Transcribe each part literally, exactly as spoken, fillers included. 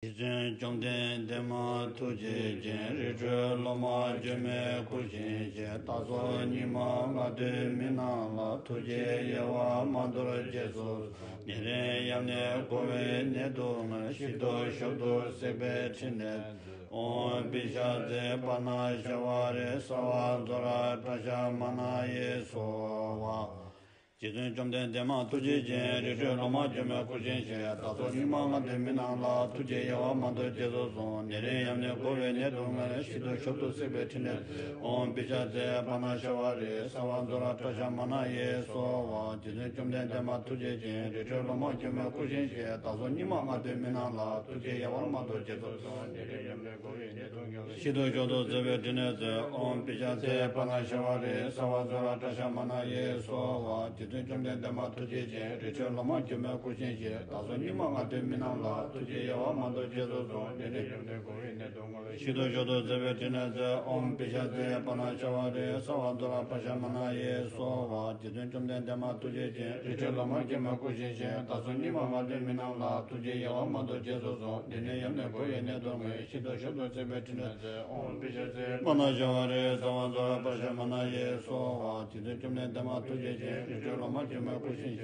རྗེ་བཙུན་བཅོམ་ལྡན་འདས་མ་ཐུགས་རྗེ་ཅན། རི་ཁྲོད་ལོ་མ་གྱུར་མའི་སྐུ་བཞེངས་ཤིང་། བདག་སོགས་སྙིགས་མ་ལྔ་བདོའི་མི་རྣམས་ལ། ཐུགས་རྗེའི་དབྱེ་བ་མ་དོར་རྗེས་སུ་བཟུང་། ཉེ་རིང་ཡབ་ནས་འགོ་བའི་གནས་སྡུག་བསྔལ། ཞི་སྡུག་ཞབས་ཏུ་བསྲེགས་པའི་ཕྲིན་ལས་མཛོད། ཨོཾ་པི་ཤ་ཙི་པ་ཎ་ཤ་བ་རི་སརྦ་ཛྭ་ཏྲ་ཤ་མ་ན་ཡེ་སྭཱ་ཧཱ། རྗེ་བཙུན་བཅོམ་ལྡན་འདས་མ་ཐུགས་རྗེ་ཅན། རི་ཁྲོད་ལོ་མ་གྱུར་མའི་སྐུ་བཞེངས་ཤིང་། བདག་སོགས་སྙིགས་མ་ལྔ་བདོའི་མི་རྣམས་ལ། ཐུགས་རྗེའི་དབྱེ་བ་མ་དོར་རྗེས་སུ་བཟུང་། ཉེ་རིང་ཡབ་ནས་འགོ་བའི་གནས་སྡུག་བསྔལ། ཞི་སྡུག་ཞབས་ཏུ་བསྲེགས་པའི་ཕྲིན་ལས་མཛོད། ཨོཾ་པི་ཤ་ཙི་པ་ཎ་ཤ་བ་རི་སརྦ་ཛྭ་ཏྲ་ཤ་མ་ན་ཡེ་སྭཱ་ཧཱ། རྗེ་བཙུན་བཅོམ་ལྡན་འདས་མ་ཐུགས་རྗེ་ཅན། རི་ཁྲོད་ལོ་མ་གྱུར་མའི་སྐུ་བཞེངས་ཤིང་། བདག་སོགས་སྙིགས་མ་ལྔ་བདོའི་མི་རྣམས་ལ། ཐུགས་རྗེའི་དབྱེ་བ་མ་དོར་རྗེས་སུ་བཟུང་། ཉེ་རིང་ཡབ་ནས་འགོ་བའི་གནས་སྡུག་བསྔལ། ཞི་སྡུག་ཞབས་ཏུ་བསྲེགས་པའི་ཕྲིན་ལས་མཛོད། ཨོཾ་པི་ཤ་ཙི་པ་ཎ་ཤ་བ་རི་སརྦ་ཛྭ་ཏྲ་ཤ་མ་ན་ཡེ་སྭཱ་ཧཱ། རྗེ་བཙུན་བཅོམ་ལྡན་འདས་མ་ཐུགས་རྗེ་ཅན། རི་ཁྲོད་ལོ་མ་གྱུར་མའི་སྐུ་བཞེངས་ཤིང་། བདག་སོགས་སྙིགས་མ་ལྔ་བདོའི་མི་རྣམས་ལ། ཐུགས་རྗེའི་དབྱེ་བ་མ་དོར་རྗེས་སུ་བཟུང་། ཉེ་རིང་ཡབ་ནས་འགོ་བའི་གནས་སྡུག་བསྔལ། ཞི་སྡུག་ཞབས་ཏུ་བསྲེགས་པའི་ཕྲིན་ལས་མཛོད། ཨོཾ་པི་ཤ་ཙི་པ་ཎ་ཤ་བ་རི་སརྦ་ཛྭ་ཏྲ་ཤ་མ་ན་ཡེ་སྭཱ་ཧཱ། རྗེ་བཙུན་བཅོམ་ལྡན་འདས་མ་ཐུགས་རྗེ་ཅན། རི་ཁྲོད་ལོ་མ་གྱུར་མའི་སྐུ་བཞེངས་ཤིང་། བདག་སོགས་སྙིགས་མ་ལྔ་བདོའི་མི་རྣམས་ལ། ཐུགས་རྗེའི་དབྱེ་བ་མ་དོར་རྗེས་སུ་བཟུང་། ཉེ་རིང་ཡབ་ནས་འགོ་བའི་གནས་སྡུག་བསྔལ། ཞི་སྡུག་ཞབས་ཏུ་བསྲེགས་པའི་ཕྲིན་ལས་མཛོད། ཨོཾ་པི་ཤ་ཙི་པ་ཎ་ཤ་བ་རི་སརྦ་ཛྭ་ཏྲ་ཤ་མ་ན་ཡེ་སྭཱ་ཧཱ། རྗེ་བཙུན་བཅོམ་ལྡན་འདས་མ་ཐུགས་རྗེ་ཅན། རི་ཁྲོད་ལོ་མ་གྱུར་མའི་སྐུ་བཞེངས་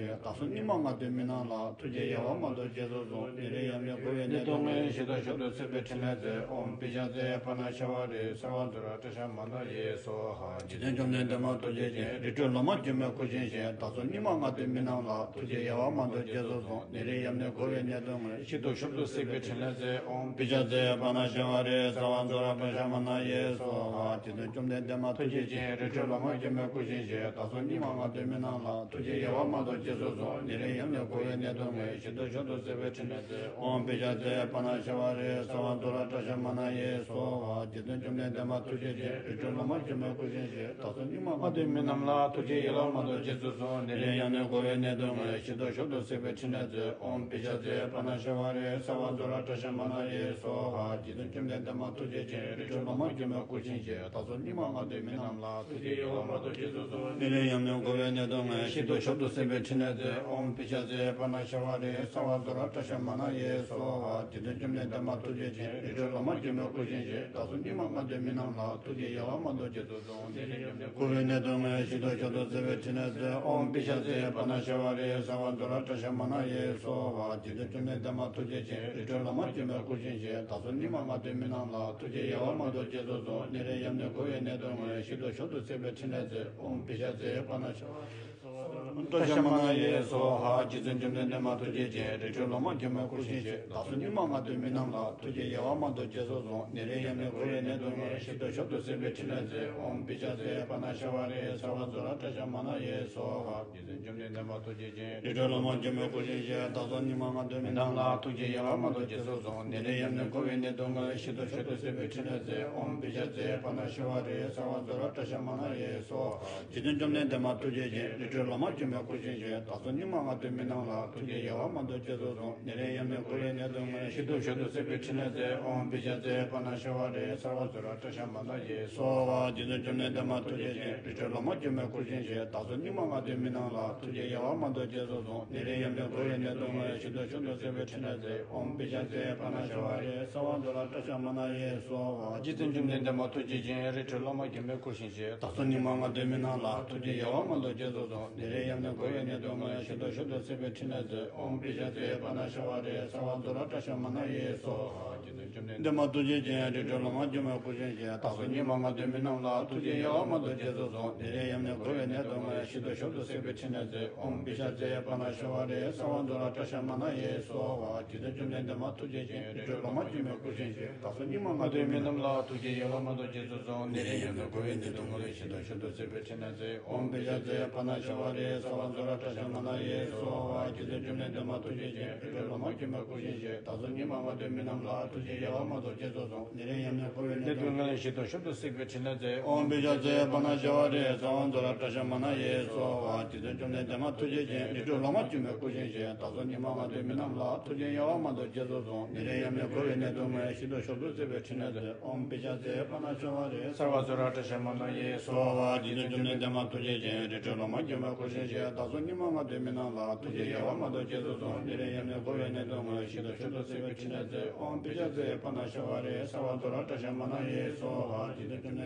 ཤིང་། བདག་སོགས་སྙིགས་མ་ལྔ་བདོའི་མི་རྣམས་ལ། ཐུགས་རྗེའི་དབྱེ་བ་མ་དོར་རྗེས་སུ་བཟུང་། ཉེ་རིང་ཡབ་ནས་འགོ་བའི་གནས་སྡུག་བསྔལ། ཞི་སྡུག་ཞབས་ཏུ་བསྲེགས་པའི་ཕྲིན་ལས་མཛོད། ཨོཾ་པི་ཤ་ཙི་པ་ཎ་ཤ་བ་རི་སརྦ་ཛྭ་ཏྲ་ཤ་མ་ན་ཡེ་སྭཱ་ཧཱ། རྗེ་བཙུན་བཅོམ་ལྡན་འདས་མ་ཐུགས་རྗེ་ཅན། རི་ཁྲོད་ལོ་མ་གྱུར་མའི་སྐུ་བཞེངས་ཤིང་། བདག་སོགས་སྙིགས་མ་ལྔ་བདོའི་མི་རྣམས་ལ། ཐུགས་རྗེའི་དབྱེ་བ་མ་དོར་རྗེས་སུ་བཟུང་། ཉེ་རིང་ཡབ་ནས་འགོ་བའི་གནས་སྡུག་བསྔལ། ཞི་སྡུག་ཞབས་ཏུ་བསྲེགས་པའི་ཕྲིན་ལས་མཛོད། ཨོཾ་པི་ཤ་ཙི་པ་ཎ་ཤ་བ་རི་སརྦ་ཛྭ་ཏྲ་ཤ་མ་ན་ཡེ་སྭཱ་ཧཱ། རྗེ་བཙུན་བཅོམ་ལྡན་འདས་མ་ཐུགས་རྗེ་ཅན། རི་ཁྲོད་ལོ་མ་གྱུར་མའི་སྐུ་བཞེངས་ཤིང་། བདག་སོགས་སྙིགས་མ་ལྔ་བདོའི་མི་རྣམས་ལ། ཐུགས་རྗེའི་དབྱེ་བ་མ་དོར་རྗེས་སུ་བཟུང་། ཉེ་རིང་ཡབ་ནས་འགོ་བའི་གནས་སྡུག་བསྔལ། ཞི་སྡུག་ཞབས་ཏུ་བསྲེགས་པའི་ཕྲིན་ལས་མཛོད། ཨོཾ་པི་ཤ་ཙི་པ་ཎ་ཤ་བ་རི་སརྦ་ཛྭ་ཏྲ་ཤ་མ་ན་ཡེ་སྭཱ་ཧཱ། རྗེ་བཙུན་བཅོམ་ལྡན་འདས་མ་ཐུགས་རྗེ་ཅན། རི་ཁྲོད་ལོ་མ་གྱུར་མའི་སྐུ་བཞེངས་ཤིང་། བདག་སོགས་སྙིགས་མ་ལྔ་བདོའི་མི་རྣམས་ལ། ཐུགས་རྗེའི་དབྱེ་བ་མ་དོར་རྗེས་སུ་བཟུང་། ཉེ་རིང་ཡབ་ནས་འགོ་བའི་གནས་སྡུག་བསྔལ། ཞི་སྡུག་ཞབས་ཏུ་བསྲེགས་པའི་ཕྲིན་ལས་མཛོད། ཨོཾ་པི་ཤ་ཙི་པ་ཎ་ཤ་བ་རི་སརྦ་ཛྭ་ཏྲ་ཤ་མ་ན་ཡེ་སྭཱ་ཧཱ། རྗེ་བཙུན་བཅོམ་ལྡན་འདས་མ་ཐུགས་རྗེ་ཅན། རི་ཁྲོད་ལོ་མ་གྱུར་མའི་སྐུ་བཞེངས་ཤིང་། བདག་སོགས་སྙིགས་མ་ལྔ་བདོའི་མི་རྣམས་ལ། ཐུགས་རྗེའི་དབྱེ་བ་མ་དོར་རྗེས་སུ་བཟུང་། ཉེ་རིང་ཡབ་ནས་འགོ་བའི་གནས་སྡུག་བསྔལ། ཞི་སྡུག་ཞབས་ཏུ་བསྲེགས་པའི་ཕྲིན་ལས་མཛོད། ཨོཾ་པི་ཤ་ཙི་པ་ཎ་ཤ་བ་རི་སརྦ་ཛྭ་ཏྲ་ཤ་མ་ན་ཡེ་སྭཱ་ཧཱ། རྗེ་བཙུན་བཅོམ་ལྡན་འདས་མ་ཐུགས་རྗེ་ཅན། རི་ཁྲོད་ལོ་མ་གྱུར་མའི་སྐུ་བཞེངས་ཤིང་། བདག་སོགས་སྙིགས་མ་ལྔ་བདོའི་མི་རྣམས་ལ། ཐུགས་རྗེའི་དབྱེ་བ་མ་དོར་རྗེས་སུ་བཟུང་། ཉེ་རིང་ཡབ་ནས་འགོ་བའི་གནས་སྡུག་བསྔལ། ཞི་སྡུག་ཞབས་ཏུ་བསྲེགས་པའི་ཕྲིན་ལས་མཛོད། ཨོཾ་པི་ཤ་ཙི་པ་ཎ་ཤ་བ་རི་སརྦ་ཛྭ་ཏྲ་ཤ་མ་ན་ཡེ་སྭཱ་ཧཱ། རྗེ་བཙུན་བཅོམ་ལྡན་འདས་མ་ཐུགས་རྗེ་ཅན། རི་ཁྲོད་ལོ་མ་གྱུར་མའི་སྐུ་བཞེངས་ཤིང་། བདག་སོགས་སྙིགས་མ་ལྔ་བདོའི་མི་རྣམས་ལ། ཐུགས་རྗེའི་དབྱེ་བ་མ་དོར་རྗེས་སུ་བཟུང་། ཉེ་རིང་ཡབ་ནས་འགོ་བའི་གནས་སྡུག་བསྔལ། ཞི་སྡུག་ཞབས་ཏུ་བསྲེགས་པའི་ཕྲིན་ལས་མཛོད། ཨོཾ་པི་ཤ་ཙི་པ་ཎ་ཤ་བ་རི་ཏྲ་ཤ་མ་ན་ཡེ་སྭཱ་ཧཱ། རྗེ་བཙུན་བཅོམ་ལྡན་འདས་མ་ཐུགས་རྗེ་ཅན། རི་ཁྲོད་ལོ་མ་གྱུར་མའི་སྐུ་བཞེངས་ཤིང་། བདག་སོགས་སྙིགས་མ་ལྔ་བདོའི་མི་རྣམས་ལ། ཐུགས་རྗེའི་དབྱེ་བ་མ་དོར་རྗེས་སུ་བཟུང་། ཉེ་རིང་ཡབ་ནས་འགོ་བའི་གནས་སྡུག་བསྔལ། ཞི་སྡུག་ཞབས་ཏུ་བསྲེགས་པའི་ཕྲིན་ལས་མཛོད། ཨོཾ་པི་ཤ་ཙི་པ་ཎ་ཤ་བ་རི་སརྦ་ཛྭ་ཏྲ་ཤ་མ་ན་ཡེ་སྭཱ་ཧཱ། རྗེ་བཙུན་བཅོམ་ལྡན་འདས་མ་ཐུགས་རྗེ་ཅན། རི་ཁྲོད་ལོ་མ་གྱུར་མའི་སྐུ་བཞེངས་ཤིང་། བདག་སོགས་སྙིགས་མ་ལྔ་བདོའི་མི་རྣམས་ལ། ཐུགས་རྗེའི་དབྱེ་བ་མ་དོར་རྗེས་སུ་བཟུང་། ཉེ་རིང་ཡབ་ནས་འགོ་བའི་གནས་སྡུག་བསྔལ། ཞི་སྡུག་ཞབས་ཏུ་བསྲེགས་པའི་ཕྲིན་ལས་མཛོད། ཨོཾ་པི་ཤ་ཙི་པ་ཎ་ཤ་བ་རི་སརྦ་ཛྭ་ཏྲ་ཤ་མ་ན་ཡེ་སྭཱ་ཧཱ། རྗེ་བཙུན་བཅོམ་ལྡན་འདས་མ་ཐུགས་རྗེ་ཅན། རི་ཁྲོད་ལོ་མ་གྱུར་མའི་སྐུ་བཞེངས་ཤིང་། བདག་སོགས་སྙིགས་མ་ལྔ་བདོའི་མི་རྣམས་ལ། ཐུགས་རྗེའི་དབྱེ་བ་མ་དོར་རྗེས་སུ་བཟུང་། ཉེ་རིང་ཡབ་ནས་འགོ་བའི་གནས་སྡུག་བསྔལ། ཞི་སྡུག་ཞབས་ཏུ་བསྲེགས་པའི་ཕྲིན་ལས་མཛོད། ཨོཾ་པི་ཤ་ཙི་པ་ཎ་ཤ་བ་རི་སརྦ་ཛྭ་ཏྲ་ཤ་མ་ན་ཡེ་སྭཱ་ཧཱ། རྗེ་བཙུན་བཅོམ་ལྡན་འདས་མ་ཐུགས་རྗེ་ཅན། རི་ཁྲོད་ལོ་མ་གྱུར་མའི་སྐུ་བཞེངས་ཤིང་། བདག་སོགས་སྙིགས་མ་ལྔ་བདོའི་མི་རྣམས་ལ། ཐུགས་རྗེའི་དབྱེ་བ་མ་དོར་རྗེས་སུ་བཟུང་། ཉེ་རིང་ཡབ་ནས་འགོ་བའི་གནས་སྡུག་བསྔལ། ཞི་སྡུག་ཞབས་ཏུ་བསྲེགས་པའི་ཕྲིན་ལས་མཛོད། ཨོཾ་པི་ཤ་ཙི་པ་ཎ་ཤ་བ་རི་སརྦ་ཛྭ་ཏྲ་ཤ་མ་ན་ཡེ་སྭཱ་ཧཱ། རྗེ་བཙུན་བཅོམ་ལྡན་འདས་མ་ཐུགས་རྗེ་ཅན། རི་ཁྲོད་ལོ་མ་གྱུར་མའི་སྐུ་བཞེངས་ཤིང་། བདག་སོགས་སྙིགས་མ་ལྔ་བདོའི་མི་རྣམས་ལ། ཐུགས་རྗེའི་དབྱེ་བ་མ་དོར་རྗེས་སུ་བཟུང་། ཉེ་རིང་ཡབ་ནས་འགོ་བའི་གནས་སྡུག་བསྔལ། ཞི་སྡུག་ཞབས་ཏུ་བསྲེགས་པའི་ཕྲིན་ལས་མཛོད། ཨོཾ་པི་ཤ་ཙི་པ་ཎ་ཤ་བ་རི་སརྦ་ཛྭ་ཏྲ་ཤ་མ་ན་ཡེ་སྭཱ་ཧཱ། རྗེ་བཙུན་བཅོམ་ལྡན་འདས་མ་ཐུགས་རྗེ་ཅན། རི་ཁྲོད་ལོ་མ་གྱུར་མའི་སྐུ་བཞེངས་ཤིང་། བདག་སོགས་སྙིགས་མ་ལྔ་བདོའི་མི་རྣམས་ལ། ཐུགས་རྗེའི་དབྱེ་བ་མ་དོར་རྗེས་སུ་བཟུང་། ཉེ་རིང་ཡབ་ནས་འགོ་བའི་གནས་སྡུག་བསྔལ། ཞི་སྡུག་ཞབས་ཏུ་བསྲེགས་པའི་ཕྲིན་ལས་མཛོད། ཨོཾ་པི་ཤ་ཙི་པ་ཎ་ཤ་བ་རི་སརྦ་ཛྭ་ཏྲ་ཤ་མ་ན་ཡེ་སྭཱ་ཧཱ། རྗེ་བཙུན་བཅོམ་ལྡན་འདས་མ་ཐུགས་རྗེ་ཅན། རི་ཁྲོད་ལོ་མ་གྱུར་མའི་སྐུ་བཞེངས་ཤིང་། བདག་སོགས་སྙིགས་མ་ལྔ་བདོའི་མི་རྣམས་ལ། ཐུགས་རྗེའི་དབྱེ་བ་མ་དོར་རྗེས་སུ་བཟུང་། ཉེ་རིང་ཡབ་ནས་འགོ་བའི་གནས་སྡུག་བསྔལ། ཞི་སྡུག་ཞབས་ཏུ་བསྲེགས་པའི་ཕྲིན་ལས་མཛོད། ཨོཾ་པི་ཤ་ཙི་པ་ཎ་ཤ་བ་རི་སརྦ་ཛྭ་ཏྲ་ཤ་མ་ན་ཡེ་སྭཱ་ཧཱ། རྗེ་བཙུན་བཅོམ་ལྡན་འདས་མ་ཐུགས་རྗེ་ཅན། རི་ཁྲོད་ལོ་མ་གྱུར་མའི་སྐུ་བཞེངས་ཤིང་། བདག་སོགས་སྙིགས་མ་ལྔ་བདོའི་མི་རྣམས་ལ། ཐུགས་རྗེའི་ ཡལ་བ་མ་གཏོགས་རྒྱ་མཚོ་རྫོང་། ནད་རིམས་ཡམས་ནད་འགོས་པའི་གནད་དོན་ལ་ཞི་དང་ཞབས་ཏོག་སེལ་བའི་ཕྲིན་ལས་མཛད། ཨོཾ་བི་ཤྭ་ཙི་པྲ་ཎ་ཤྭ་ཝ་རེ་ས་ཝ་ཛྭ་ར་ཏྲ་ཤ་མ་ན་ཡེ་སྭཱ་ཧཱ། རྗེ་བཙུན་འབྱུང་གནས་འདན་མ་ཐུགས་རྗེ་ཅན། རི་ཁྲོད་ལོ་མ་དཀྱུས་མའི་སྐུ་བཞེངས་ཤིང་། ད་གཟོད་སྙིགས་མ་ལྔ་བདོའི་མི་རྣམས་ལ་ཐུགས་རྗེ་ཡལ་བ་མ་གཏོགས་རྒྱ་མཚོ་རྫོང་། ནད་རིམས་ཡམས་ནད་འགོས་པའི་གནད་དོན་ལ་ཞི་དང་ཞབས་ཏོག་སེལ་བའི་ཕྲིན་ལས་མཛད། ཨོཾ་བི་ཤྭ་ཙི་པྲ་ཎ་ཤྭ་ཝ་རེ་ས་ཝ་ཛྭ་ར་ཏྲ་ཤ་མ་ན་ཡེ་སྭཱ་ཧཱ། རྗེ་བཙུན་འབྱུང་གནས་འདན་མ་ཐུགས་རྗེ་ཅན། རི་ཁྲོད་ལོ་མ་དཀྱུས་མའི་སྐུ་བཞེངས་ཤིང་། ད་གཟོད་སྙིགས་མ་ལྔ་བདོའི་མི་རྣམས་ལ་ཐུགས་རྗེ་ཡལ་བ་མ་གཏོགས་རྒྱ་མཚོ་རྫོང་། ནད་རིམས་ཡམས་ནད་འགོས་པའི་གནད་དོན་ལ་ཞི་དང་ཞབས་ཏོག་སེལ་བའི་ཕྲིན་ལས་མཛད། ཨོཾ་བི་ཤྭ་ཙི་པྲ་ཎ་ཤྭ་ཝ་རེ་ས་ཝ་ཛྭ་ར་ཏྲ་ཤ་མ་ན་ཡེ་སྭཱ་ཧཱ། རྗེ་བཙུན་འབྱུང་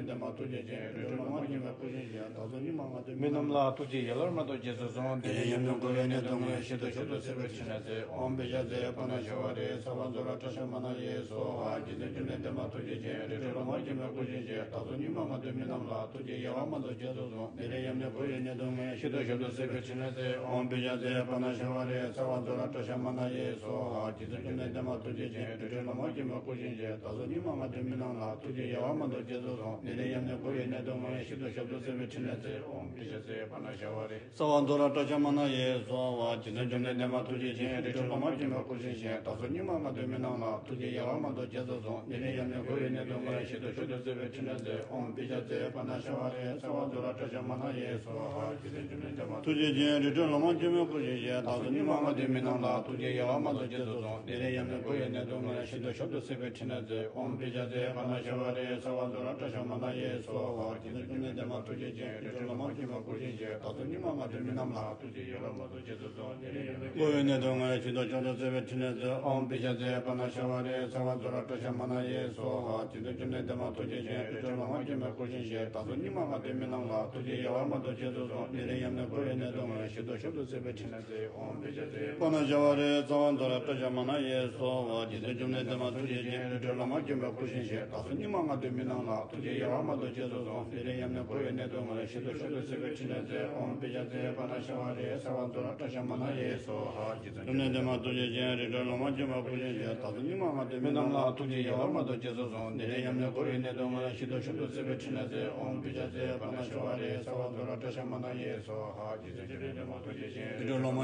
གནས་འདན་མ་ཐུགས་རྗེ་ཅན། རི་ཁྲོད་ལོ་མ་དཀྱུས་མའི་སྐུ་བཞེངས་ཤིང་། ད་གཟོད་སྙིགས་མ་ལྔ་བདོའི་མི་རྣམས་ལ་ཐུགས་རྗེ་ཡལ་བ་མ་གཏོགས་རྒྱ་མཚོ་རྫོང་། ནད་རིམས་ཡམས་ནད་འགོས་པའི་གནད་དོན་ལ་ཞི་དང་ཞབས་ཏོག་སེལ་བའི་ཕྲིན་ལས་མཛད། ཨོཾ་བི་ཤྭ་ཙི་པྲ་ཎ་ཤྭ་ཝ་རེ་ས་ཝ་ཛྭ་ར་ཏྲ་ཤ་མ་ན་ཡེ་སྭཱ་ཧཱ། རྗེ་བཙུན་འབྱུང་གནས་འདན་མ་ཐུགས་རྗེ་ཅན། རི་ཁྲོད་ལོ་མ་དཀྱུས་མའི་སྐུ་བཞེངས་ཤིང་། ད་གཟོད་སྙིགས་མ་ལྔ་བདོའི་མི་རྣམས་ལ་ཐུགས་རྗེ་ཡལ་བ་མ་གཏོགས་རྒྱ་མཚོ་རྫོང་། ནད་རིམས་ཡམས་ནད་འགོས་པའི་གནད་དོན་ལ་ཞི་དང་ཞབས་ཏོག་སེལ་བའི་ཕྲིན་ལས་མཛད། ཨོཾ་བི་ཤྭ་ཙི་པྲ་ཎ་ཤྭ་ཝ་རེ་ས་ཝ་ཛྭ་ར་ཏྲ་ཤ་མ་ན་ཡེ་སྭཱ་ཧཱ། རྗེ་བཙུན་འབྱུང་གནས་འདན་མ་ཐུགས་རྗེ་ཅན། རི་ཁྲོད་ལོ་མ་དཀྱུས་མའི་སྐུ་བཞེངས་ཤིང་། ད་གཟོད་སྙིགས་མ་ལྔ་བདོའི་མི་རྣམས་ལ་ཐུགས་རྗེ་ཡལ་བ་མ་གཏོགས་རྒྱ་མཚོ་རྫོང་། ནད་རིམས་ཡམས་ནད་འགོས་པའི་གནད་དོན་ལ་ཞི་དང་ཞབས་ཏོག་སེལ་བའི་ཕྲིན་ལས་མཛད། ཨོཾ་བི་ཤྭ་ཙི་པྲ་ཎ་ཤྭ་ཝ་རེ་ས་ཝ་ཛྭ་ར་ཏྲ་ཤ་མ་ན་ཡེ་སྭཱ་ཧཱ། རྗེ་བཙུན་འབྱུང་གནས་འདན་མ་ཐུགས་རྗེ་ཅན། རི་ཁྲོད་ལོ་མ་དཀྱུས་མའི་སྐུ་བཞེངས་ཤིང་། ད་གཟོད་སྙིགས་མ་ལྔ་བདོའི་མི་རྣམས་ལ་ཐུགས་རྗེ་ཡལ་བ་མ་གཏོགས་རྒྱ་མཚོ་རྫོང་། ནད་རིམས་ཡམས་ནད་འགོས་པའི་གནད་དོན་ལ་ཞི་དང་ཞབས་ཏོག་སེལ་བའི་ཕྲིན་ལས་མཛད། ཨོཾ་བི་ཤྭ་ཙི་པྲ་ཎ་ཤྭ་ཝ་རེ་ས་ཝ་ཛྭ་ར་ཏྲ་ཤ་མ་ན་ཡེ་སྭཱ་ཧཱ། རྗེ་བཙུན་འབྱུང་གནས་འདན་མ་ཐུགས་རྗེ་ཅན། རི་ཁྲོད་ལོ་མ་དཀྱུས་མའི་སྐུ་བཞེངས་ཤིང་། ད་གཟོད་སྙིགས་མ་ལྔ་བདོའི་མི་རྣམས་ལ་ཐུགས་རྗེ་ཡལ་བ་མ་གཏོགས་རྒྱ་མཚོ་རྫོང་། ནད་རིམས་ཡམས་ནད་འགོས་པའི་གནད་དོན་ལ་ཞི་དང་ཞབས་ཏོག་སེལ་བའི་ཕྲིན་ལས་མཛད། ཨོཾ་བི་ཤྭ་ཙི་པྲ་ཎ་ཤྭ་ཝ་རེ་ས་ཝ་ཛྭ་ར་ཏྲ་ཤ་མ་ན་ཡེ་སྭཱ་ཧཱ། རྗེ་བཙུན་འབྱུང་གནས་འདན་མ་ཐུགས་རྗེ་ཅན། རི་ཁྲོད་ལོ་མ་དཀྱུས་མའི་སྐུ་བཞེངས་ཤིང་། ད་གཟོད་སྙིགས་མ་ལྔ་བདོའི་མི་རྣམས་ལ་ཐུགས་རྗེ་ཡལ་བ་མ་གཏོགས་རྒྱ་མཚོ་རྫོང་། ནད་རིམས་ཡམས་ནད་འགོས་པའི་གནད་དོན་ལ་ཞི་དང་ཞབས་ཏོག་སེལ་བའི་ཕྲིན་ལས་མཛད། ཨོཾ་བི་ཤྭ་ཙི་པྲ་ཎ་ཤྭ་ཝ་རེ་ས་ཝ་ཛྭ་ར་ཏྲ་ཤ་མ་ན་ཡེ་སྭཱ་ཧཱ། རྗེ་བཙུན་འབྱུང་གནས་འདན་མ་ཐུགས་རྗེ་ཅན། རི་ཁྲོད་ལོ་མ་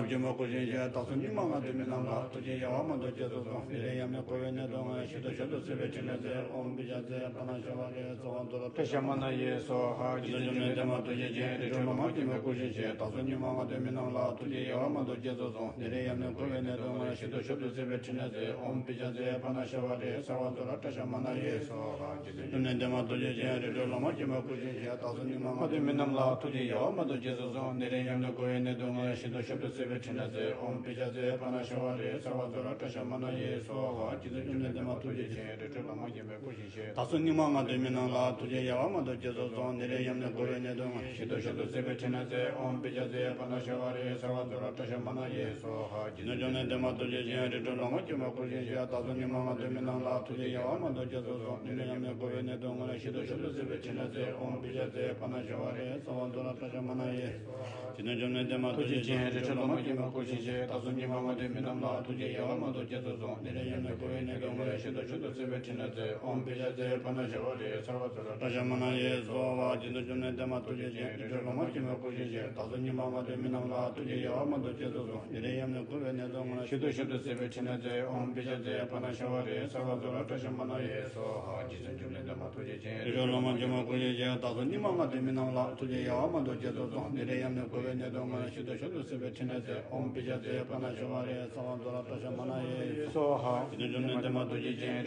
དཀྱུས་མའི་སྐུ་བཞེངས་ཤིང་། ད་གཟོད་སྙིགས་མ་ལྔ་བདོའི་མི་རྣམས་ལ་ཐུགས་རྗེ་ཡལ་བ་མ་གཏོགས་རྒྱ་མཚོ་རྫོང་། ནད་རིམས་ཡམས་ནད་འགོས་པའི་གནད་དོན་ལ་ཞི་དང་ཞབས་ཏོག་སེལ་བའི་ཕྲིན་ལས་མཛད། ཨོཾ་བི་ཤྭ་ཙི་པྲ་ཎ་ཤྭ་ཝ་རེ་ས་ཝ་ཛྭ་ར་ཏྲ་ཤ་མ་ན་ཡེ་སྭཱ་ཧཱ། རྗེ་བཙུན་འབྱུང་གནས་འདན་མ་ཐུགས་རྗེ་ཅན། རི་ཁྲོད་ལོ་མ་དཀྱུས་མའི་སྐུ་བཞེངས་ཤིང་། ད་གཟོད་སྙིགས་མ་ལྔ་བདོའི་མི་རྣམས་ལ་ཐུགས་རྗེ་ཡལ་བ་མ་གཏོགས་རྒྱ་མཚོ་རྫོང་། ནད་རིམས་ཡམས་ནད་འགོས་པའི་གནད་དོན་ལ་ཞི་དང་ཞབས་ཏོག་སེལ་བའི་ཕྲིན་ལས་མཛད། ཨོཾ་བི་ཤྭ་ཙི་པྲ་ཎ་ཤྭ་ཝ་རེ་ས་ཝ་ཛྭ་ར་ཏྲ་ཤ་མ་ན་ཡེ་སྭཱ་ཧཱ། རྗེ་བཙུན་འབྱུང་གནས་འདན་མ་ཐུགས་རྗེ་ཅན། རི་ཁྲོད་ལོ་མ་དཀྱུས་མའི་སྐུ་བཞེངས་ཤིང་། ད་གཟོད་སྙིགས་མ་ལྔ་བདོའི་མི་རྣམས་ལ་ཐུགས་རྗེ་ཡལ་བ་མ་གཏོགས་རྒྱ་མཚོ་རྫོང་། ནད་རིམས་ཡམས་ནད་འགོས་པའི་གནད་དོན་ལ་ཞི་དང་ཞབས་ཏོག་སེལ་བའི་ཕྲིན་ལས་མཛད། ཨོཾ་བི་ཤྭ་ཙི་པྲ་ཎ་ཤྭ་ཝ་རེ་ས་ཝ་ཛྭ་ར་ཏྲ་ཤ་མ་ན་ཡེ་སྭཱ་ཧཱ། རྗེ་བཙུན་འབྱུང་གནས་འདན་མ་ཐུགས་རྗེ་ཅན། རི་ཁྲོད་ལོ་མ་དཀྱུས་མའི་སྐུ་བཞེངས་ཤིང་། ད་གཟོད་སྙིགས་མ་ལྔ་བདོའི་མི་རྣམས་ལ་ཐུགས་རྗེ་ཡལ་བ་མ་གཏོགས་རྒྱ་མཚོ་རྫོང་། ནད་རིམས་ཡམས་ནད་འགོས་པའི་གནད་དོན་ལ་ཞི་དང་ཞབས་ཏོག་སེལ་བའི་ཕྲིན་ལས་མཛད། ཨོཾ་བི་ཤྭ་ཙི་པྲ་ཎ་ཤྭ་ཝ་རེ་ས་ཝ་ཛྭ་ར་ཏྲ་ཤ་མ་ན་ཡེ་སྭཱ་ཧཱ། རྗེ་བཙུན་འབྱུང་གནས་འདན་མ་ཐུགས་རྗེ་ཅན། རི་ཁྲོད་ལོ་མ་དཀྱུས་མའི་སྐུ་བཞེངས་ཤིང་། ད་གཟོད་སྙིགས་མ་ལྔ་བདོའི་མི་རྣམས་ལ་ཐུགས་རྗེ་ཡལ་བ་མ་གཏོགས་རྒྱ་མཚོ་རྫོང་། ནད་རིམས་ཡམས་ནད་འགོས་པའི་གནད་དོན་ལ་ཞི་དང་ཞབས་ཏོག་སེལ་བའི་ཕྲིན་ལས་མཛད། ཨོཾ་བི་ཤྭ་ཙི་པྲ་ཎ་ཤྭ་ཝ་རེ་ས་ཝ་ཛྭ་ར་ཏྲ་ཤ་མ་ན་ཡེ་སྭཱ་ཧཱ། རྗེ་བཙུན་འབྱུང་གནས་འདན་མ་ཐུགས་རྗེ་ཅན། རི་ཁྲོད་ལོ་མ་དཀྱུས་མའི་སྐུ་བཞེངས་ཤིང་། ད་གཟོད་སྙིགས་མ་ལྔ་བདོའི་མི་རྣམས་ལ་ཐུགས་རྗེ་ཡལ་བ་མ་གཏོགས་རྒྱ་མཚོ་རྫོང་། ནད་རིམས་ཡམས་ནད་འགོས་པའི་གནད་དོན་ལ་ཞི་དང་ཞབས་ཏོག་སེལ་བའི་ཕྲིན་ལས་མཛད། ཨོཾ་བི་ཤྭ་ཙི་པྲ་ཎ་ཤྭ་ཝ་རེ་ས་ཝ་ཛྭ་ར་ཏྲ་ཤ་མ་ན་ཡེ་སྭཱ་ཧཱ། རྗེ་བཙུན་འབྱུང་གནས་འདན་མ་ཐུགས་རྗེ་ཅན། རི་ཁྲོད་ལོ་མ་དཀྱུས་མའི་སྐུ་བཞེངས་ཤིང་། ད་གཟོད་སྙིགས་མ་ལྔ་བདོའི་མི་རྣམས་ལ་ཐུགས་རྗེ་ཡལ་བ་མ་གཏོགས་རྒྱ་མཚོ་རྫོང་། ནད་རིམས་ཡམས་ནད་འགོས་པའི་གནད་དོན་ལ་ཞི་དང་ཞབས་ཏོག་སེལ་བའི་ཕྲིན་ལས་མཛད། ཨོཾ་བི་ཤྭ་ཙི་པྲ་ཎ་ཤྭ་ཝ་རེ་ས་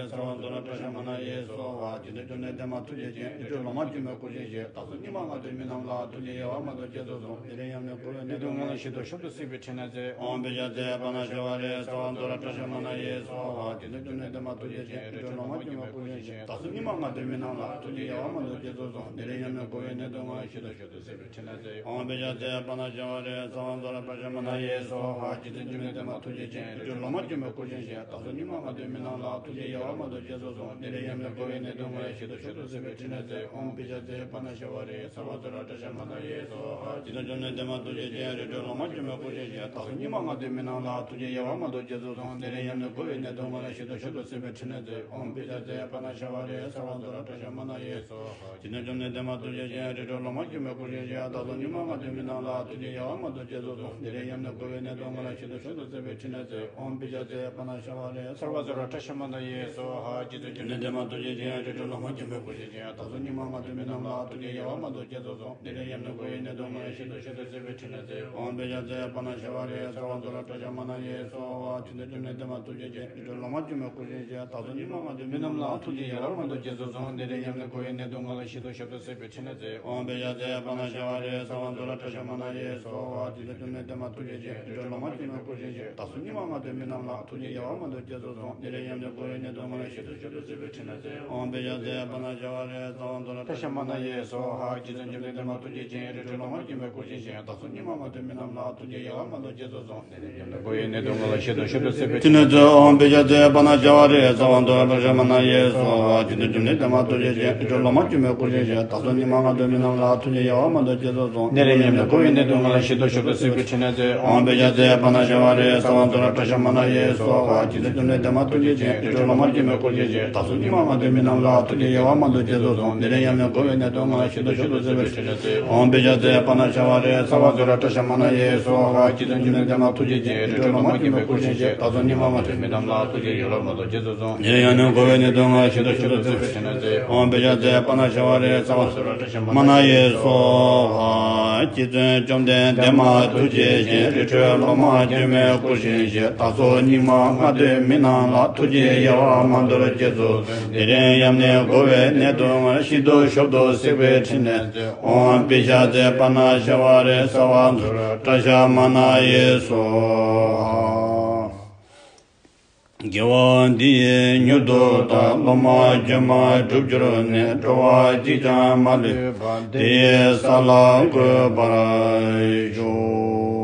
ཝ་ཛྭ་ར་ཏྲ་ཤ་མ་ན་ཡེ་སྭཱ་ཧཱ། རྗེ་བཙུན་འབྱུང་གནས་འདན་མ་ཐུགས་རྗེ་ཅན། རི་ཁྲོད་ལོ་མ་དཀྱུས་མའི་སྐུ་བཞེངས་ཤིང་། ད་གཟོད་སྙིགས་མ་ལྔ་བདོའི་མི་རྣམས་ལ་ཐུགས་རྗེ་ཡལ་བ་མ་གཏོགས་རྒྱ་མཚོ་རྫོང་། ནད་རིམས་ཡམས་ནད་འགོས་པའི་གནད་དོན་ལ་ཞི་དང་ཞབས་ཏོག་སེལ་བའི་ཕྲིན་ལས་མཛད། ཨོཾ་བི་ཤྭ་ཙི་པྲ་ཎ་ཤྭ་ཝ་རེ་ས་ཝ་ཛྭ་ར་ཏྲ་ཤ་མ་ན་ཡེ། རྗེ་བཙུན་འབྱུང་གནས་འདན་མ་ཐུགས་རྗེ་ཅན། རི་ཁྲོད་ལོ་མ་དཀྱུས་མའི་སྐུ་བཞེངས་ཤིང་། ད་གཟོད་སྙིགས་མ་ལྔ་བདོའི་མི་རྣམས་ལ་ཐུགས་རྗེ་ཡལ་བ་མ་གཏོགས་རྒྱ་མཚོ་རྫོང་། ནད་རིམས་ཡམས་ནད་འགོས་པའི་གནད་དོན་ལ་ཞི་དང་ཞབས་ཏོག་སེལ་བའི་ཕྲིན་ལས་མཛད། ཨོཾ་བི་ཤྭ་ཙི་པྲ་ཎ་ཤྭ་ཝ་རེ་ས་ཝ་ཛྭ་ར་ཏྲ་ཤ་མ་ན་ཡེ་སྭཱ་ཧཱ། རྗེ་བཙུན་འབྱུང་གནས་འདན་མ་ཐུགས་རྗེ་ཅན། རི་ཁྲོད་ལོ་མ་དཀྱུས་མའི་སྐུ་བཞེངས་ཤིང་། ད་གཟོད་སྙིགས་མ་ལྔ་བདོའི་མི་རྣམས་ལ་ཐུགས་རྗེ་ཡལ་བ་མ་གཏོགས་རྒྱ་མཚོ་རྫོང་། ནད་རིམས་ཡམས་ནད་འགོས་པའི་གནད་དོན་ལ་ཞི་དང་ཞབས་ཏོག་སེལ་བའི་ཕྲིན་ལས་མཛད། ཨོཾ་བི་ཤྭ་ཙི་པྲ་ཎ་ཤྭ་ཝ་རེ་ས་ཝ་ཛྭ་ར་ཏྲ་ཤ་མ་ན་ཡེ་སྭཱ་ཧཱ། རྗེ་བཙུན་འབྱུང་གནས་འདན་མ་ཐུགས་རྗེ་ཅན། རི་ཁྲོད་ལོ་མ་དཀྱུས་མའི་སྐུ་བཞེངས་ཤིང་། ད་གཟོད་སྙིགས་མ་ལྔ་བདོའི་མི་རྣམས་ལ་ཐུགས་རྗེ་ཡལ་བ་མ་གཏོགས་རྒྱ་མཚོ་རྫོང་། ནད་རིམས་ཡམས་ནད་འགོས་པའི་གནད་དོན་ལ་ཞི་དང་ཞབས་ཏོག་སེལ་བའི་ཕྲིན་ལས་མཛད། ཨོཾ་བི་ཤྭ་ཙི་པྲ་ཎ་ཤྭ་ཝ་རེ་ས་ཝ་ཛྭ་ར་ཏྲ་ཤ་མ་ན་ཡེ་སྭཱ་ཧཱ། རྗེ་བཙུན་འབྱུང་གནས་འདན་མ་ཐུགས་རྗེ་ཅན། རི་ཁྲོད་ལོ་མ་དཀྱུས་མའི་སྐུ་བཞེངས་ཤིང་། ད་གཟོད་སྙིགས་མ་ལྔ་བདོའི་མི་རྣམས་ལ་ཐུགས་རྗེ་ཡལ་བ་མ་གཏོགས་རྒྱ་མཚོ་རྫོང་། ནད་རིམས་ཡམས་ནད་འགོས་པའི་གནད་དོན་ལ་ཞི་དང་ཞབས་ཏོག་སེལ་བའི་ཕྲིན་ལས་མཛད། ཨོཾ་བི་ཤྭ་ཙི་པྲ་ཎ་ཤྭ་ཝ་རེ་ས་ཝ་ཛྭ་ར་ཏྲ་ཤ་མ་ན་ཡེ་སྭཱ་ཧཱ། རྗེ་བཙུན་འབྱུང་གནས་འདན་མ་ཐུགས་རྗེ་ཅན། རི་ཁྲོད་ལོ་མ་དཀྱུས་མའི་སྐུ་བཞེངས་ཤིང་། ད་གཟོད་སྙིགས་མ་ལྔ་བདོའི་མི་རྣམས་ལ་ཐུགས་རྗེ་ཡལ་བ་མ་གཏོགས་རྒྱ་མཚོ་རྫོང་། ནད་རིམས་ཡམས་ནད་འགོས་པའི་གནད་དོན་ལ་ཞི་དང་ཞབས་ཏོག་སེལ་བའི་ཕྲིན་ལས་མཛད། ཨོཾ་བི་ཤྭ་ཙི་པྲ་ཎ་ཤྭ་ཝ་རེ་ས་ཝ་ཛྭ་ར་ཏྲ་ཤ་མ་ན་ཡེ་སྭཱ་ཧཱ། རྗེ་བཙུན་འབྱུང་གནས་འདན་མ་ཐུགས་རྗེ་ཅན། རི་ཁྲོད་ལོ་མ་དཀྱུས་མའི་སྐུ་བཞེངས་ཤིང་། ད་གཟོད་སྙིགས་མ་ལྔ་བདོའི་མི་རྣམས་ལ་ཐུགས་རྗེ་ཡལ་བ་མ་གཏོགས་རྒྱ་མཚོ་རྫོང་། ནད་རིམས་ཡམས་ནད་འགོས་པའི་གནད་དོན་ལ་ཞི་དང་ཞབས་ཏོག་སེལ་བའི་ཕྲིན་ལས་མཛད། ཨོཾ་བི་ཤྭ་ཙི་པྲ་ཎ་ཤྭ་ཝ་རེ་ས་ཝ་ཛྭ་ར་ཏྲ་ཤ་མ་ན་ཡེ་སྭཱ་ཧཱ། རྗེ་བཙུན་འབྱུང་གནས་འདན་མ་ཐུགས་རྗེ་ཅན། རི་ཁྲོད་ལོ་མ་དཀྱུས་མའི་སྐུ་བཞེངས་ཤིང་། ད་གཟོད་སྙིགས་མ་ལྔ་བདོའི་མི་རྣམས་ལ་ཐུགས་རྗེ་ཡལ་བ་མ་གཏོགས་རྒྱ་མཚོ་རྫོང་། ནད་རིམས་ཡམས་ནད་འགོས་པའི་གནད་དོན་ལ་ཞི་དང་ཞབས་ཏོག་སེལ་བའི་ཕྲིན་ལས་མཛད། ཨོཾ་བི་ཤྭ་ཙི་པྲ་ཎ་ཤྭ་ཝ་རེ་ས་ཝ་ཛྭ་ར་ཏྲ་ཤ་མ་ན་ཡེ་སྭཱ་ཧཱ། རྗེ་བཙུན་འབྱུང་གནས་འདན་མ་ཐུགས་རྗེ་ཅན། རི་ཁྲོད་ལོ་མ་དཀྱུས་མའི་སྐུ་བཞེངས་ཤིང་། ད་གཟོད་སྙིགས་མ་ལྔ་བདོའི་མི་རྣམས་ལ་ཐུགས་རྗེ་ཡལ་བ་མ་གཏོགས་རྒྱ་མཚོ་རྫོང་། ནད་རིམས་ཡམས་ནད་འགོས་པའི་གནད་དོན་ལ་ཞི་དང་ཞབས་ཏོག་སེལ་བའི་ཕྲིན་ལས་མཛད། ཨོཾ་བི་ཤྭ་ཙི་པྲ་ཎ་ཤྭ་ཝ་རེ་ས་ཝ་ཛྭ་ར་ཏྲ་ཤ་མ་ན་ཡེ་སྭཱ་ཧཱ། རྗེ་བཙུན་འབྱུང་གནས་འདན་མ་ཐུགས་རྗེ་ཅན། རི་ཁྲོད་ལོ་མ་དཀྱུས་མའི་སྐུ་ ཞིང་། བདག་སོགས་སྙིགས་མ་ལྔ་སྡེ་མི་རྣམས་ལ། ཐུགས་རྗེ་ཡལ་བ་མ་དོར་རྗེས་སུ་བཟུང་། འདི་རིང་ཡབ་ནས་བསྐོར་བའི་ནད་གདོན་ལྔ་ལ། ཞི་དུལ་ཞབས་ཏོག་བརྩེགས་པའི་ཕྲིན་ལས་མཛོད། ཨོཾ་པཉྩ་ཙྪ་པཱ་ཎ་ཤ་བ་རཱ་ཡེ་སྭཱ་ཧཱ། རྗེ་བཙུན་འབྱུང་གནས་དེ་མ་ཐུགས་རྗེ་ཅན། རྒྱུ་ནོར་ལྡན་མ་ཐུགས་རྗེ་ཅན། རི་ཁྲོད་ལོ་མ་གྱོན་པའི་སྐུ་བཞིན་ཅན། བདག་སོགས་སྙིགས་མ་ལྔ་སྡེ་མི་རྣམས་ལ། ཐུགས་རྗེ་ཡལ་བ་མ་དོར་རྗེས་སུ་བཟུང་། འདི་རིང་ཡབ་ནས་བསྐོར་བའི་ནད་གདོན་ལྔ་ལ། ཞི་དུལ་ཞབས་ཏོག་བརྩེགས་པའི་ཕྲིན་ལས་མཛོད། ཨོཾ་པཉྩ་ཙྪ་པཱ་ཎ་ཤ་བ་རཱ་ཡེ་སྭཱ་ཧཱ། ཙ་བ་ཛྭ་ར་བྷྲ་ཛ་མ་ན་ཡེ་སྭཱ་ཧཱ། རྗེ་བཙུན་འབྱུང་གནས་དེ་མ་ཐུགས་རྗེ་ཅན། རི་ཁྲོད་ལོ་མ་གྱོན་པའི་སྐུ་བཞིན་ཅན། བདག་སོགས་སྙིགས་མ་ལྔ་སྡེ་མི་རྣམས་ལ། ཐུགས་རྗེ་ཡལ་བ་མ་དོར་རྗེས་སུ་བཟུང་། འདི་རིང་ཡབ་ནས་བསྐོར་བའི་ནད་གདོན་ལྔ་ལ། ཞི་དུལ་ཞབས་ཏོག་བརྩེགས་པའི་ཕྲིན་ལས་མཛོད། ཨོཾ་པཉྩ་ཙྪ་པཱ་ཎ་ཤ་བ་རཱ་ཡེ་སྭཱ་ཧཱ། ཙ་བ་ཛྭ་ར་བྷྲ་ཛྭ་མ་ན་ཡེ་སྭཱ་ཧཱ། རྗེ་བཙུན་འབྱུང་གནས་དེ་མ་ཐུགས་རྗེ་ཅན། རི་ཁྲོད་ལོ་མ་གྱོན་པའི་སྐུ་བཞིན་ཅན། བདག་སོགས་སྙིགས་མ་ལྔ་སྡེ་མི་རྣམས་ལ། ཐུགས་རྗེ་ཡལ་བ་མ་དོར་རྗེས་སུ་བཟུང་། འདི་རིང་ཡབ་ནས་བསྐོར་བའི་ནད་གདོན་ལྔ་ལ། ཞི་དུལ་ཞབས་ཏོག་བརྩེགས་པའི་ཕྲིན་ལས་མཛོད། ཨོཾ་པཉྩ་ཙྪ་པཱ་ཎ་ཤ་བ་རཱ་ཡེ་སྭཱ་ཧཱ། ཙ་བ་ཛྭ་ར་བྷྲ་ཛྭ་མ་ན་ཡེ་སྭཱ་ཧཱ། རྗེ་བཙུན་འབྱུང་གནས་དེ་མ་ཐུགས་རྗེ་ཅན། རི་ཁྲོད་ལོ་མ་གྱོན་པའི་སྐུ་བཞིན་ཅན། བདག་སོགས་སྙིགས་མ་ལྔ་སྡེ་མི་རྣམས་ལ། ཐུགས་རྗེ་ཡལ་བ་མ་དོར་རྗེས་སུ་བཟུང་། འདི་རིང་ཡབ་ནས་བསྐོར་བའི་ནད་གདོན་ལྔ་ལ། ཞི་དུལ་ཞབས་ཏོག་བརྩེགས་པའི་ཕྲིན་ལས་མཛོད། ཨོཾ་པཉྩ་ཙྪ་པཱ་ཎ་ཤ་བ་རཱ་ཡེ་སྭཱ་ཧཱ། ཙ་བ་ཛྭ་ར་བྷྲ་ཛྭ་མ་ན་ཡེ་སྭཱ་ཧཱ། རྗེ་བཙུན་འབྱུང་གནས་དེ་མ་ཐུགས་རྗེ་ཅན། རི་ཁྲོད་ལོ་མ་གྱོན་པའི་སྐུ་བཞིན་ཅན། བདག་སོགས་སྙིགས་མ་ལྔ་སྡེ་མི་རྣམས་ལ། ཐུགས་རྗེ་ཡལ་བ་མ་དོར་རྗེས་སུ་བཟུང་། འདི་རིང་ཡབ་ནས་བསྐོར་བའི་ནད་གདོན་ལྔ་ལ། ཞི་དུལ་ཞབས་ཏོག་བརྩེགས་པའི་ཕྲིན་ལས་མཛོད། ཨོཾ་པཉྩ་ཙྪ་པཱ་ཎ་ཤ་བ་རཱ་ཡེ་སྭཱ་ཧཱ། ཙ་བ་ཛྭ་ར་བྷྲ་ཛྭ་མ་ན་ཡེ་སྭཱ་ཧཱ། རྗེ་བཙུན་འབྱུང་གནས་དེ་མ་ཐུགས་རྗེ་ཅན། རི་ཁྲོད་ལོ་མ་གྱོན་པའི་སྐུ་བཞིན་ཅན། བདག་སོགས་སྙིགས་མ་ལྔ་སྡེ་མི་རྣམས་ལ། ཐུགས་རྗེ་ཡལ་བ་མ་དོར་རྗེས་སུ་བཟུང་། འདི་རིང་ཡབ་ནས་བསྐོར་བའི་ནད་གདོན་ལྔ་ལ། ཞི་དུལ་ཞབས་ཏོག་བརྩེགས་པའི་ཕྲིན་ལས་མཛོད། ཨོཾ་པཉྩ་ཙྪ་པཱ་ཎ་ཤ་བ་རཱ་ཡེ་སྭཱ་ཧཱ། ཙ་བ་ཛྭ་ར་བྷྲ་ཛྭ་མ་ན་ཡེ་སྭཱ་ཧཱ། རྗེ་བཙུན་འབྱུང་གནས་དེ་མ་ཐུགས་རྗེ་ཅན། རི་ཁྲོད་ལོ་མ་གྱོན་པའི་སྐུ་བཞིན་ཅན། བདག་སོགས་སྙིགས་མ་ལྔ་སྡེ་མི་རྣམས་ལ། ཐུགས་རྗེ་ཡལ་བ་མ་དོར་རྗེས་སུ་བཟུང་། འདི་རིང་ཡབ་ནས་བསྐོར་བའི་ནད་གདོན་ལྔ་ལ། ཞི་དུལ་ཞབས་ཏོག་བརྩེགས་པའི་ཕྲིན་ལས་མཛོད། ཨོཾ་པཉྩ་ཙྪ་པཱ་ཎ་ཤ་བ་རཱ་ཡེ་སྭཱ་ཧཱ། ཙ་བ་ཛྭ་ར་བྷྲ་ཛྭ་མ་ན་ཡེ་སྭཱ་ཧཱ། རྗེ་བཙུན་བཅོམ་ལྡན་འདས་མ་ཐུགས་རྗེ་ཅན། རི་ཁྲོད་ལོ་མ་གྱོན་པའི་སྐུ་བཞིན་ཅན། བདག་སོགས་སྙིགས་མ་ལྔ་སྡེ་མི་རྣམས་ལ། ཐུགས་རྗེ་ཡལ་བ་མ་དོར་རྗེས་སུ་བཟུང་། འདི་རིང་ཡབ་ནས་བསྐོར་བའི་ནད་གདོན་ལྔ་ལ། ཞི་དུལ་ཞབས་ཏོག་བརྩེགས་པའི་ཕྲིན་ལས་མཛོད། ཨོཾ་པཉྩ་ཙྪ་པཱ་ཎ་ཤ་བ་རཱ་ཡེ་སྭཱ་ཧཱ། ཙ་བ་ཛྭ་ར་བྷྲ་ཛྭ་མ་ན་ཡེ་སྭཱ་ཧཱ། དགེ་བ་འདི་ཡིས་མྱུར་དུ་བདག། སློབ་མ་སྒྱུ་མར་འགྲུབ་གྱུར་ནས། འགྲོ་བ་གཅིག་ཀྱང་མ་ལུས་པ། དེ་ཡི་ས་ལ་འགོད་པར་ཤོག།